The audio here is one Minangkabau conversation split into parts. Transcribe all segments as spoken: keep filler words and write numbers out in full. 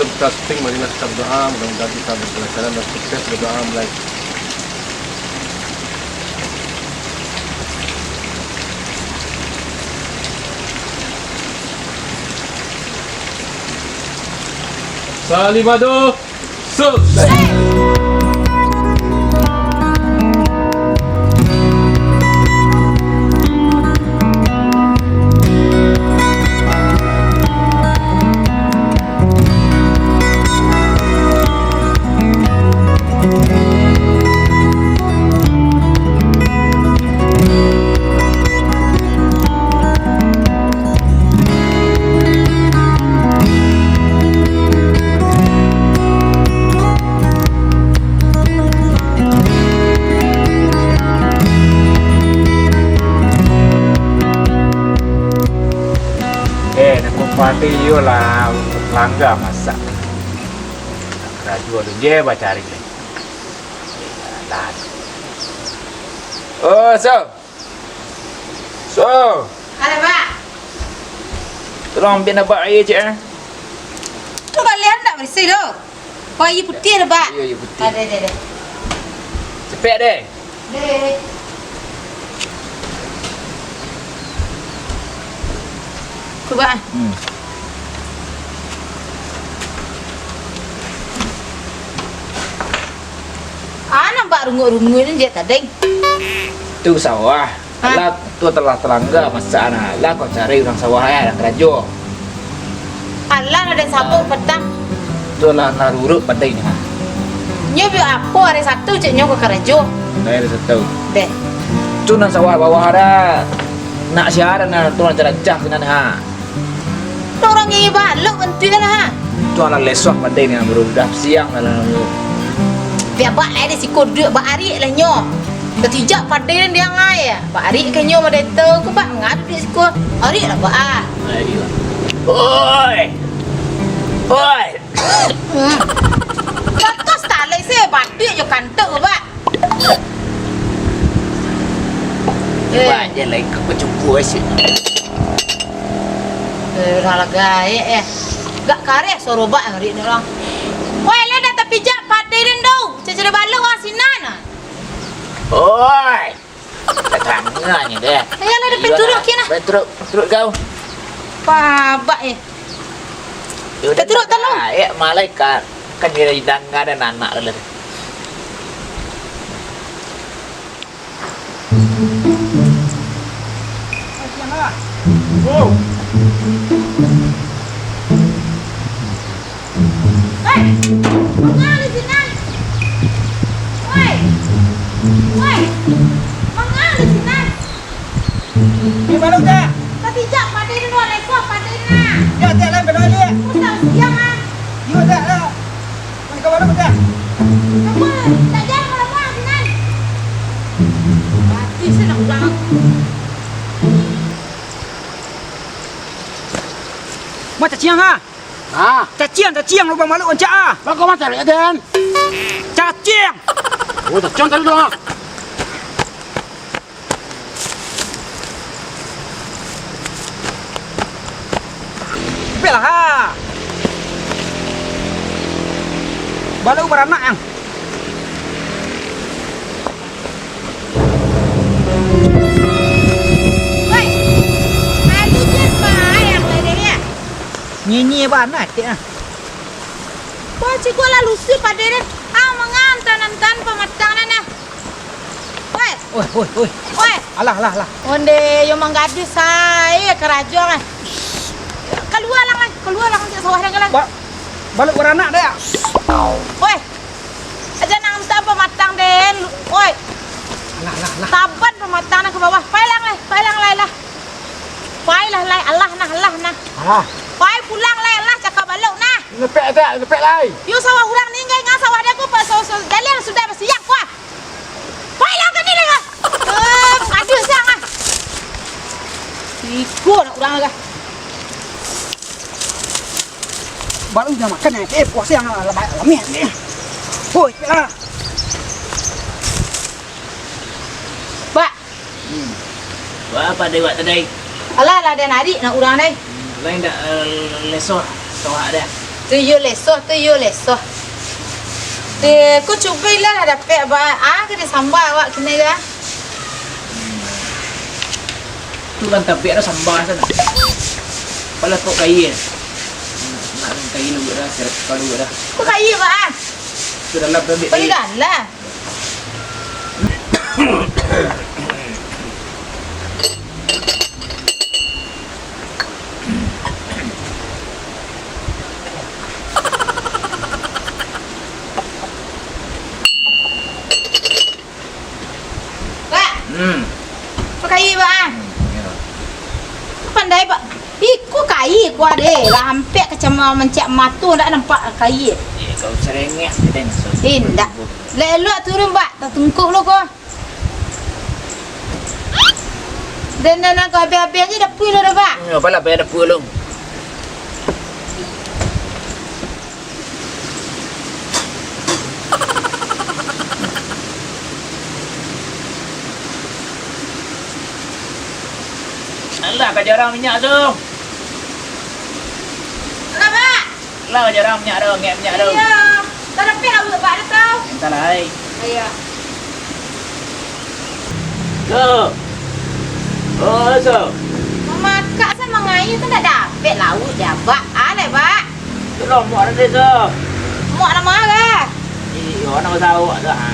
Sebelum kita syuting, marilah kita berdoa, mudah-mudahan kita berkelancaran dan sukses, berdoa mulai. Salimado, sukses! Eh, nak kumpah tu iyo lah, langga masak. Karajo alun je bacari lai. Lah. Oh, so. So. Ada, Pak. Tolong ambiak nak bak aia, cek, eh. Tu balian tak bersih tu. Oh, aia putih ada, Pak. Iyo, aia putih. Ada, ada, ada. Cepek deh. Deh. Cuba, ah. Hmm. Ah, nampak runguik-runguik ni je tadeng. Tu sawah. Hah? Lah, tu telah talangga masak nah. Lah kau cari urang sawah, eh, urang karajo. Alah, lah den sabuik patang. Tu lah, lah ruruik patang nyo. Nyo buek apo ari Sabtu cek nyo ka karajo? Ari Sabtu. Deh. Tu nan sawah bawah ada. Nak siaran nah, tu rancak-rancak sinan, ha. Tu urang nyanyi balok bantuak lah, ha. Tu alah lesoh padai ni, bro. Dah siang dah lah. Biak bak lai di siko duduak, bak ariak lah nyo. Tatijak padai ni diang ai. Bak ariak ka nyo madai tu, ko bak ngadu di siko. Ariak lah, bak, ah. Ariak lah. Oi! Oi! Hmm. Bakas talai se, badik jo kantuk, bak. Eh. Banyak lai ka kucupu asyik. Eh, urang lah gaek, eh. Gak kareh sorobak ngarik ni urang. Woi, lah dah tapijak padai den tu. Cari-cari balok urang sinan, ah. Oi. Tatangannyo deh. Ayolah, dah, iyo, Petruk, lah. Kian lah. Petruk, Petruk kau. Pabak, eh. Yo udah, Petruk, tolong. Eh, malaikat. Kan dia danga dan anak tu lah. Hei! Manga di sinan? Woi! Woi! Manga di sinan? Di mana, Cak? Tapi, Cak, padai ni, Cak, padai ni. Cak, Cak, lain benda ni. Kau tahu siang, ah. Iyo, Cak, Cak. Mana kau baru, Cak? Apa? Tak jangan lama sinan. Mati saya nak pulang. Macam siang, ha? Ah. Caciang, caciang, lubang balok rancak ah. Bako macam ni, Den? Caciang. Oh, caciang tadi doh, ah. Cepatlah, ha. Balok baranak, ang. Woi, malu je, Pak, yang lain ya. Nyenye bana, cek ah. Wah, ciko lah lusuh padai den. Ah, mangantan-antan pamatang nan ah. Woi. Woi, woi, woi. Woi. Alah, alah, alah. Onde, yo manggaduh sae karajo ah. Kalua lang, lang. Kalua lang, cek sawah den lang. Ba-, balok baranak dek. Woi. Aja nang antah pamatang den. Woi. Alah, alah, alah. Taban pamatang nan ka bawah. Pai lang lai, pai lang lai lah. Pai lah lai, alah nah, alah nah. Alah. Pai pulang lai, alah, cakak balok nah. Lepek tak, lepek lai. Yo sawah urang ni, ingai ngah sawah den ko, pa-, sawah, sawah, jalan sudah basiang, kuah. Pai lah ka ni lah, ah. Eh, aduh, siang ah. Iko nak urang lah. Baru dah makan ni, eh, puasa yang lama, lama ni. Hoi, lah. Pak. Hmm. Wah, apa dewak tadi? Alah, lah, den arik nak urang dai. Hmm, lain dak, eh, lesoh, tohak dah. Tu iyo lesoh, tu iyo lesoh. Deh, ko cubo ilah lah dapek ba-, ah, ka disamba awak kini dah. Tu kan tapi ado samba sana. Pala kok kayi. Nak kayi lu dah, seret kau lu dah. Ko kayi, Bak, ah? Tu dalam tu ambil Bagi kayi. Dalam. Bak. Hmm. Pakai, Bak, ah. Hmm, iyo. Pandai, Bak. Iko kai ko ade, lah ampek kacamata mancak mato ndak nampak kai. Eh, kau serengek, Den. Eh, ndak. Elok-elok turun, Bak. Tatungkuk lo ko. Den, den, ko habis-habis aja dapur lo dah, Bak. Hmm, apalah payah dapur lo. Alah, ka jarang minyak tu. Alah, Bak. Alah, ka jarang minyak tu, ngek minyak tu. Iyo. Tarapih awak, Bak, tu. Entahlah, ai. Iyo. So. Oh, so. Mamakak sa mangaia tu ndak dapek lauik dek abak. Alai, Bak. Tu lah muak tadi, so. Muak nan ma, Bak? Iyo, nan basawak tu, ha.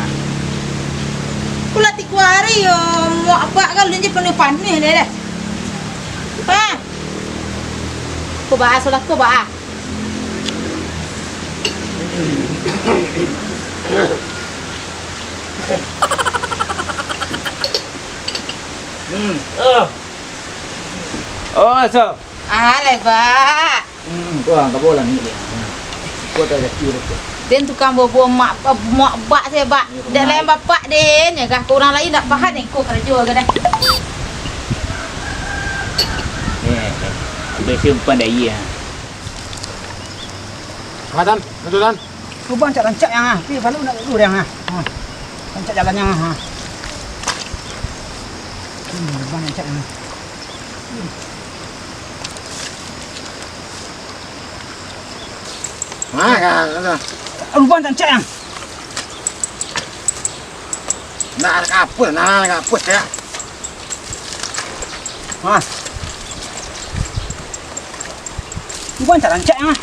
Pulo tigo hari, yo, muak abak kan, ulun je panuah-panuah deh, deh. Ha. Ko baa, so lah, ko baa. Hmm. Oh. Oh, so. Alai, Bak. Hmm, tu lah, tak boleh ni. Ko tak ada kira tu. Den tukang bobo mak, mak bak saya, Bak. Iyo, dek lain bapak den, ya kah? Ko urang lain ndak paham den ko karajo ka dah. Eh, eh. Udah simpan dah iya. Matan, betul, Tan? Cubo rancak-rancak yang ah. Pi, balu nak dulu yang ah. Ha. Rancak jalan yang ah. Ha. Hmm, cubo rancak yang ah. Ha, ya, ya. Cubo rancak yang. Nak ada kapus, nak ada kapus ya. Ha. Cubo rancak-rancak yang ah.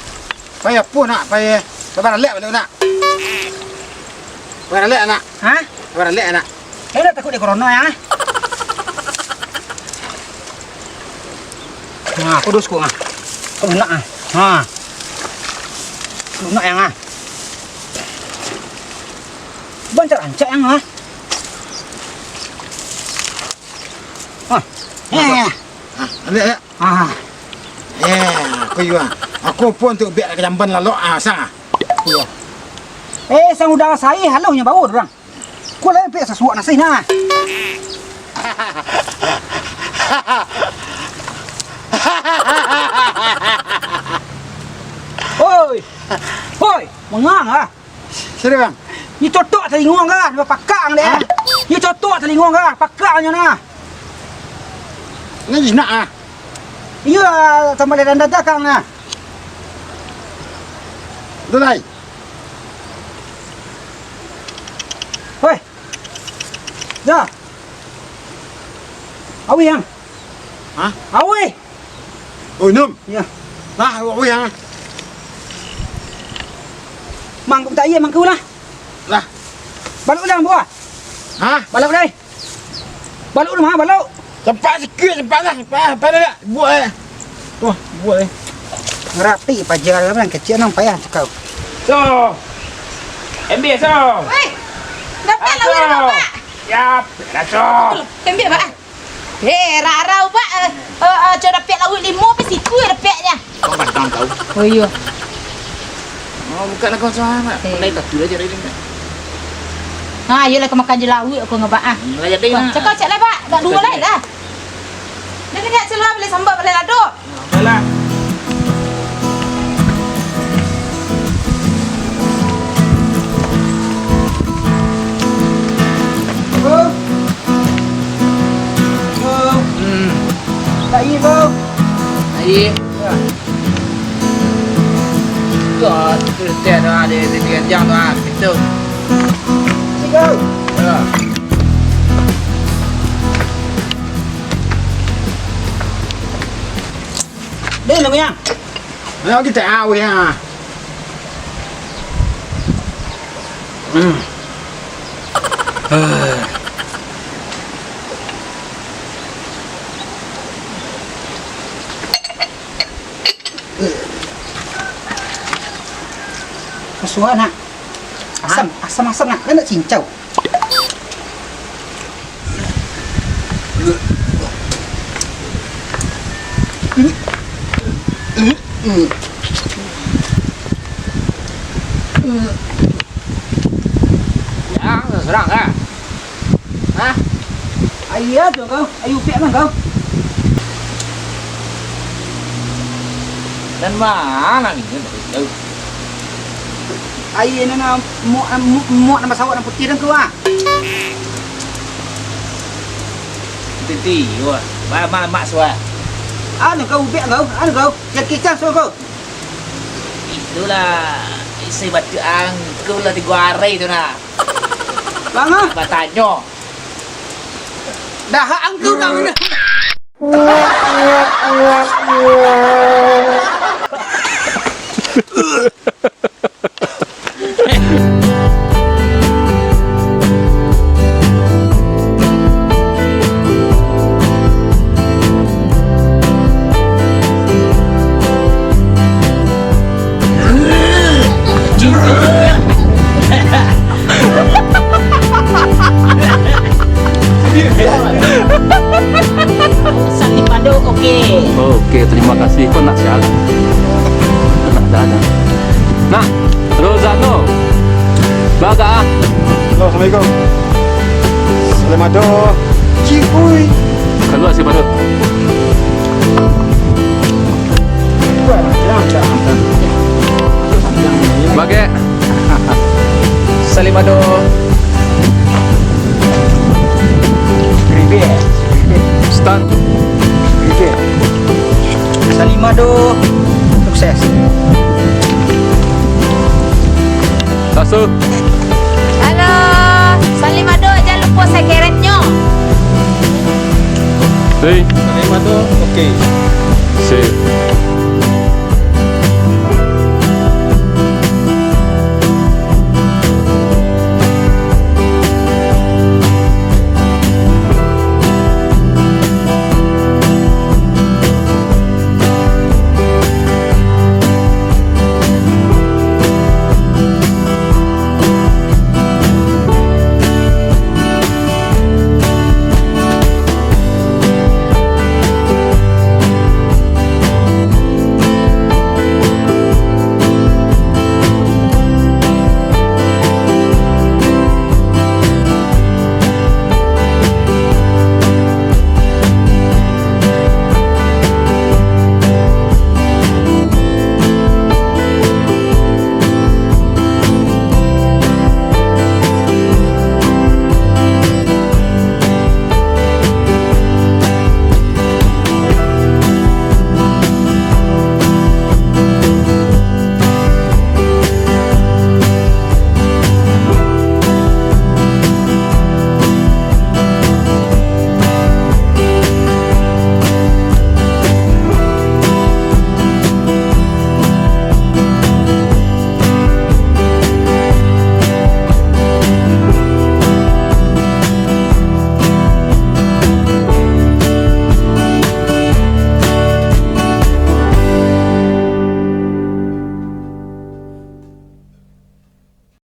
Pai apo nak? Pai, pai baralek baliau nak? Pai baralek nak? Ha? Pai baralek nak? Eh, dah takut dek corona, ya? Nah, aku dos ku, ah. Aku nak, ah. Ha. Aku nak, yang, ah. Rancak-rancak, yang, ah. Ha. Eh. Ah, ambiak, ambiak. Ah. Eh, aku jua. Aku pun tu biak ka jamban lalok, ah, sang, ah. Iyo. Eh, sang udang sai, haluhnyo bau urang. Ko lai biak sasuak nasi nah. Oi. Oi, mangang ah. Sini, Bang. Nyo cotok talingo ka, nyo pakak ang dek. Hah? Nyo cotok talingo ka, pakak nyo nah. Nyo jinak ah. Iyo, tambah ledan dadakang nah. Tu lai. Hoi. Dah. Awi yang. Hah? Awi. Oh, Nom. Ya. Nah, awak uyang. Mangkuk tak iya, mangkuk lah. Lah. Balok dah, buah. Hah? Balok dai. Balok rumah, balok. Cepat sikit, cepat lah. Cepat, cepat dah. Buat eh. Tuh, buat eh. Ngerati paja lah, kan kecil nang payah cakap. So. Ambil, so. Weh. Dapat lah, Pak. Ya, dah, so. Ambil, Pak. Heh, rarau, Pak. Eh, eh, eh, co dapek lauik limo, pe siku yo dapeknyo. Kau kadang tahu. Oh, iyo. Oh, bukan lah kau salah, Pak. Eh. Pandai tak tu aja, Rin. Ha, iyolah, kau makan je lauik, aku ngebak, ah. Hmm, lah jadi, Pak, nah. Cakap, cak lah, Pak. Tak duo lai lah. Dia kena cak lah, boleh sambal, boleh lado. Apalah. Bro. Bro. Hmm. Tak iya, bro. Tak iya. Ya. Itu setiap tu ada di tiga jam tu ah, itu. Tiga. Ya. Deh, lu punya. Ayo kita awal ya. Hmm. Masuak nak. Asam, asam, asam nak. Kan nak cincau. Yang serang kah? Hah? Aia tu kau, aia upiak mah kau. Dan mana ni? Aia nan, ah, muak, muak, muak nan basawak nan putiah dan tu ah. Titi, wah, ba-, ma-, mak suah. Anu kau upiak kau, anu kau, yang kicang suah kau. Itulah, isi batuk angku lah tigo hari tu nah. Bang ah. Batanyo. Dahak angku dah mana? Salimado, oke. Oke, terima kasih. Kok nak sialan? Nak dah ada. Nah, Rozano. Baga. Halo, assalamualaikum. Salimado. Cikui. Kalua si Badut. Baga. Salimado. Start. Salimado. Sukses. Tasu. Halo, Salimado, jan lupo sigaretnyo. Hei. Salimado, oke. Sip.